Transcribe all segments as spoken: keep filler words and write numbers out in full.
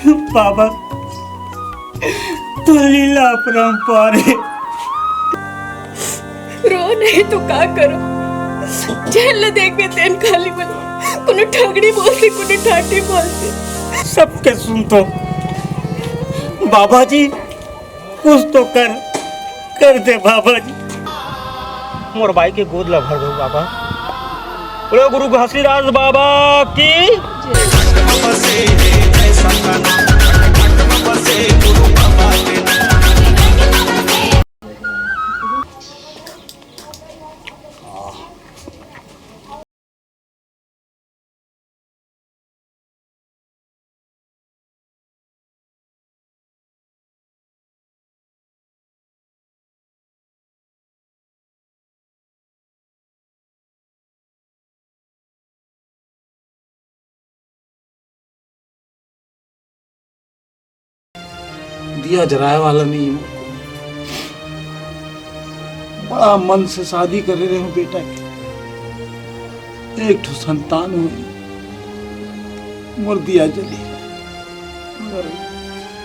बाबा, तो लीला अपरंपार हे। रो नहीं तो का करो, जेन ल देखबे तेन खाली मन कोनो ठगड़ी बोलथे, कोनो ठाठी बोलथे। सबके सुनथों बाबा जी, कुछ तो कर, कर दे बाबा जी। मोर बाई के गोद ला भर दो बाबा। बोलो गुरु घासीदास बाबा की। दिया जराए वाला नहीं हूँ। बड़ा मन से शादी करे रहे हूँ बेटा के, एक ठो संतान हुई, मोर दिया जली। अरे,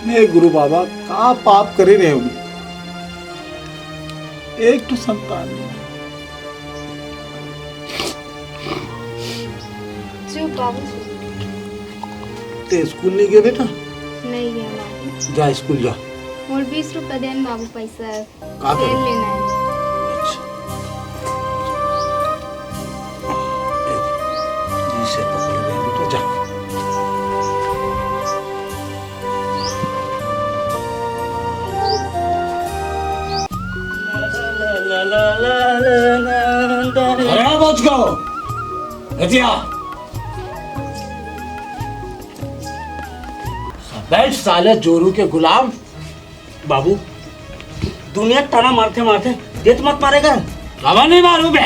मैं गुरु बाबा का पाप करे रहे हूँ, एक ठो संतान नहीं। चुप बाबू, चुप। ते स्कूल नहीं गए बेटा? नहीं गया बाबू। जा स्कूल जा। मोर बीस रुपया देन बाबू, पैसा का तेल करे? लेना है। अच्छा। ए, जी से पकड़ ले बेटा, जा। अरे बच गो, हथिया। बैठ साले जोरू के गुलाम। बाबू, दुनिया ताना मारथे मारथे, देत मत मारेगा। काबर नहीं मारू बे?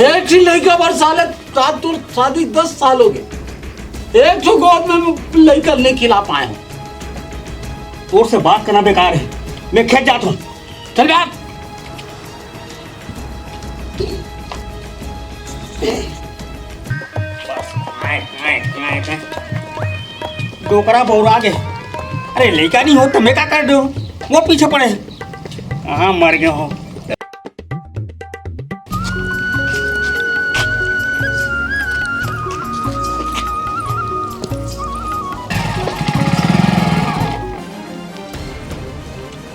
एक ही लइका बर साले, आज तोर शादी दस साल हो गए, एक ठो गोद में लइका नहीं खिला पाए हूँ। तोर से बात करना बेकार है, मैं खेत जाता हूँ। चल बैठ। डोकरा बौरा गे। अरे लइका नहीं हो तो मैं का कर दूँ? वो पीछे पड़े। कहाँ मर गए हो?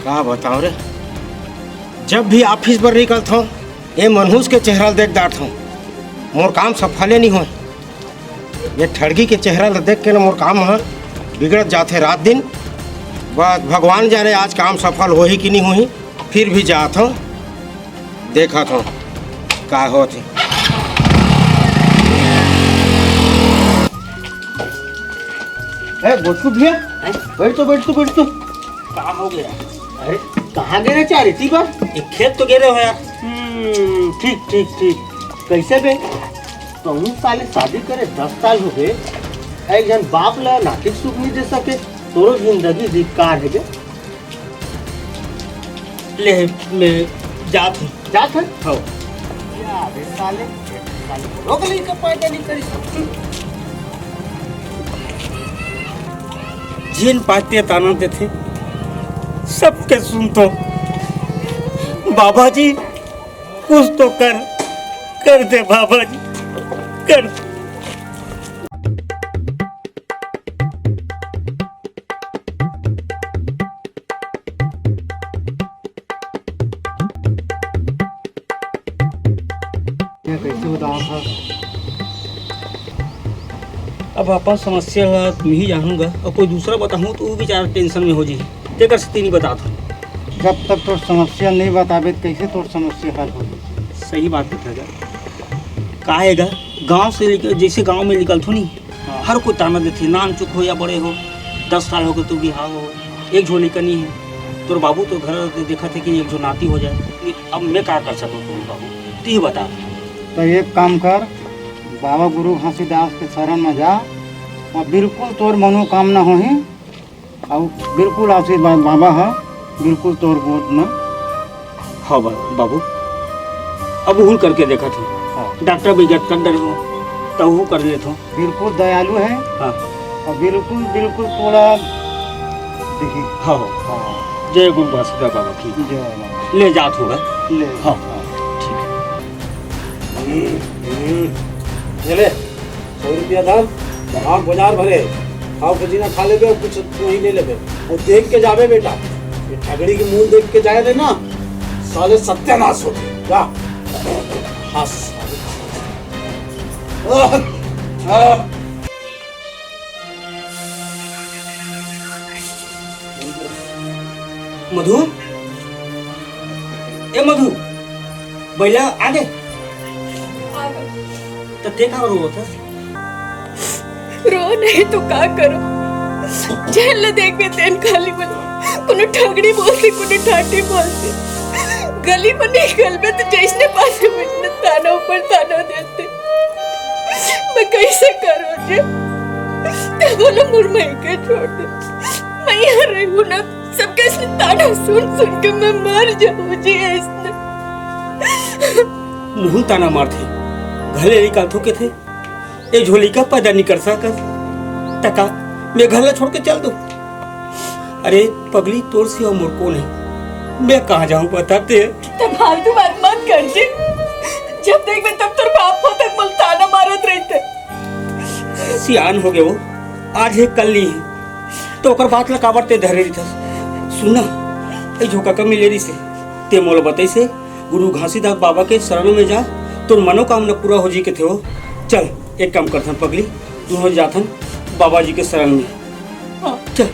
का बताओ रे, जब भी ऑफिस बर निकलथों, ये मनहूस के चेहरा ल देख डारथों, मोर काम सफले नहीं होय। ये ठड़गी के चेहरा ल देख के न मोर काम ह बिगड़त जाथे रात दिन। बस भगवान जाने आज काम सफल होही कि नहीं होही, फिर भी जात हूँ, देखत हूँ का होत हे। ए, गोटकू भैया, हैं? बैठ तो, बैठ तो, बैठ तो। का हो गया? अरे, कहाँ गे रहे चार इतनी बार? एक खेत तो गे रहे हो यार। हम्म, ठीक, ठीक, ठीक। कैसे बे? कहूँ साले शादी करे दस साल हो गए, एक जन बाप ला नातिक सुख नहीं दे सके, तोरो जिंदगी धिक्कार है बे। ले, मैं जात हूँ। जात है? हाँ। या बे साले, साले रोक ली के पैदा नहीं करी सकती। जिन पाते ताना देथे, सबके सुनथों। बाबा जी, कुछ तो कर, कर दे बाबा जी, कर। ये कैसे उदास है? अब अपन समस्या ला तुम ही जानहू गा, अउ कोई दूसरा बताहूँ तो वो बेचारा टेंशन में हो जी, तेकर सेती नहीं बतात हूँ। जब तक तोर समस्या नहीं बताबे, तो कैसे तोर समस्या हल होही? सही बात बता गा। का हे गा, गाँव से निकल, जैसे गाँव में निकलथों नहीं, हाँ। हर कोई ताना देथे, नानचुक हो या बड़े हो, दस साल हो गए तो बिहाव हो, एक झो लइका नहीं है। तोर बाबू तो घर देखथे कि एक झो नाती हो जाए। अब मैं का कर सकथों बाबू, तू ही बता। तो एक काम कर, बाबा गुरु घासीदास के शरण में जा, अउ बिल्कुल तोर मनोकामना होही, अउ बिल्कुल आशीर्वाद बाबा ह बिल्कुल तोर गोद में। हाँ बा-, बाबू, अब उहुल करके देखत हूँ। हाँ। डॉक्टर भी गत कर डरे हो, तहू कर लेथो। बिल्कुल दयालु है। हाँ। और बिल्कुल, बिल्कुल पूरा देखी। हाँ, हो। हाँ। जय गुरु घासीदास बाबा की। जय बाबा। ले जात होगा। ले। हाँ। हाँ, ठीक है। हम्म, हम्म। ये ले, सौ रुपया धर, हाँ, बाजार भरे, खाओ खजीना खा लेबे, कुछ नहीं ले लेबे। और देख के जाबे बेटा, ये ठगड़ी के मुंह देख के जाए रे ना, साले सत्यानाश होते। जा। हाँ, साले। आह, आह। मधु, ए मधु, बैला आ गे। आ गे। त ते का रोवत हस? रो नहीं तो का करो, जेन ल देखबे तेन खाली मन कोनो ठगड़ी बोलथे, कोनो ठाठी बोलथे। गली में निकलबे तो जैसने पासे वैसने ताना ऊपर ताना देथे। मैं कैसे करूँ जी? ते बोलो मोर माई के छोड़ दे, मैं यहाँ रहूँ ना, सबके ऐसे ताना सुन सुन के मैं मर जाऊँ जी। ऐसने मुहूं ताना मारथे, घले निकालथो केथे, ए झोली का पैदा नहीं कर सकस, त का मैं घर ला छोड़ के चल दूं? अरे पगली, तोर सिवा मोर कोन है? मैं कहाँ जाऊं बता ते? तो फालतू बात मत कर जी। जब देखबे तब तोर बाप हो तक मोला ताना मारत रहिथे। सियान हो गे वो, आज है कल नहीं है, तो ओकर बात ला काबर ते धरे रहिथस? सुन ना, ए झोका का मिले रहिसे, ते मोला बताइसे, गुरु घासीदास बाबा के शरण में जा, तोर मनोकामना पूरा हो जी केथे वो। चल, एक काम करथन पगली, दूनों जाथन बाबा जी के शरण में। हाँ। चल।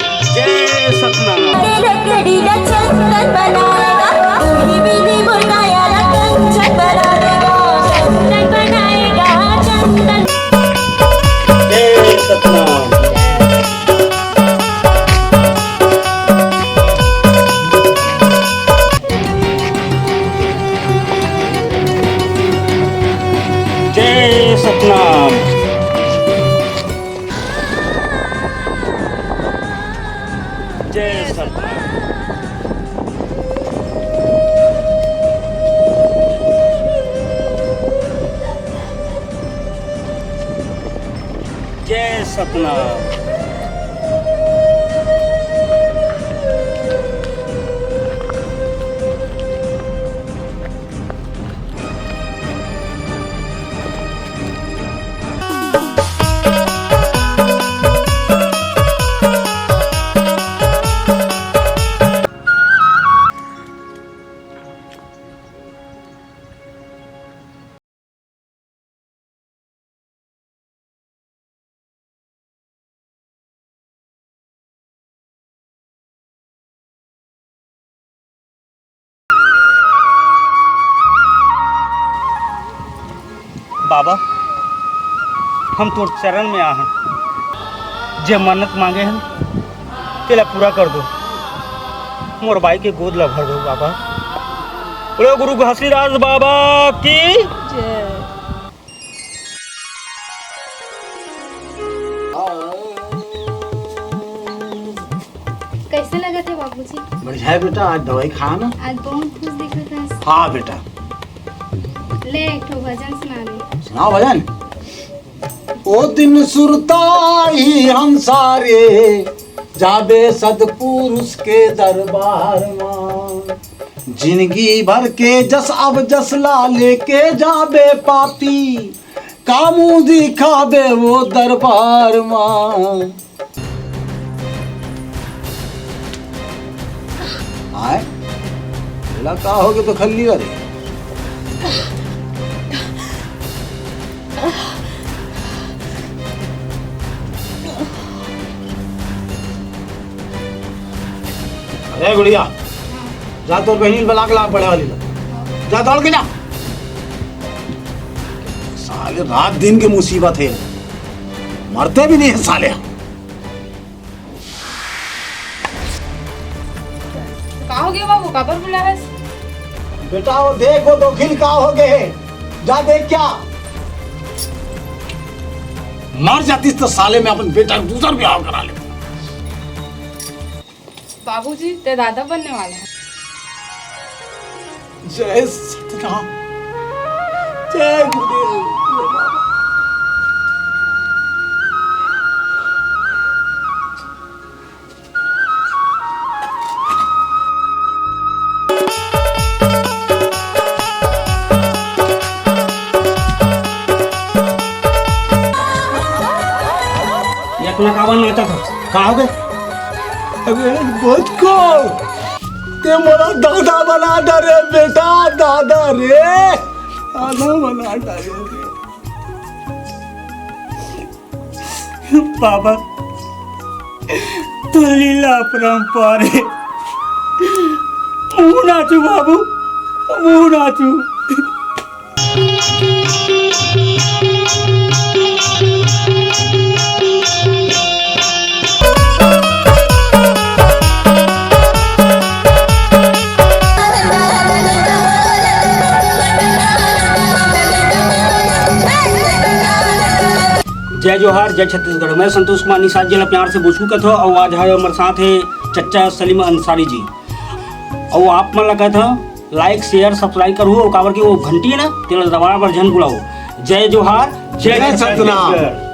जय सतनाम। जय सतनाम। जय सतनाम। जय सतनाम। जय सतनाम। बाबा, हम तोर चरण में आ हन, जे मन्नत मांगे हन, तेला पूरा कर दो। मोर बाई के गोद ला भर दो बाबा। बोलो गुरु घासीदास बाबा की। जय। कैसे लगत हे बाबूजी? बढ़िया है बेटा, आज दवाई खा ना। आज बहुत खुश दिखत हस। हाँ बेटा। ले, एक ठो भजन सुना दे। सुनाओ भजन। ओ दिन सुरता ही हम सारे जाबे सतपुरुष के दरबार मा। जिंदगी भर के जस अब जस ला लेके जाबे पापी, का मुंह दिखाबे वो दरबार मा। आय, एला का होगे तो खल्ली अरे। अरे गुड़िया, जा तोर बहिनी ल बला के ला पढ़े वाली ला। जा दौड़ के जा। साले रात दिन के मुसीबत है, मरते भी नहीं है साले। का होगे बाबू, काबर बुलावस? बेटा, वो देख, वो दोखिल का होगे हे, जा देख क्या। मर जातिस त साले मैं अपन बेटा के दूसर बिहाव करा लेतेंव। बाबूजी, तैं दादा बनने वाला हस। जय सतनाम, जय गुरुदेव। इतना काबर नाचत हस? का होगे? अबे बचकू, तैं मोला दादा बना डारे बेटा, दादा रे, दादा बना डारे रे। बाबा, तोर लीला अपरंपार हे। महूं नाचहूं बाबू, महूं नाचहूं। जय जोहार, जय छत्तीसगढ़। मैं संतोष कुमार निषाद जी ला प्यार से बुचकू कथंव अउ आज हे हमर साथ हे चच्चा सलीम अंसारी जी। अउ आप मन ला कथंव like, share, subscribe करहू अउ काबर कि वो घंटी हे ना, तेला दबाए बर झन भुलाहू। जय जोहार, जय जय छत्तीसगढ़। सतनाम।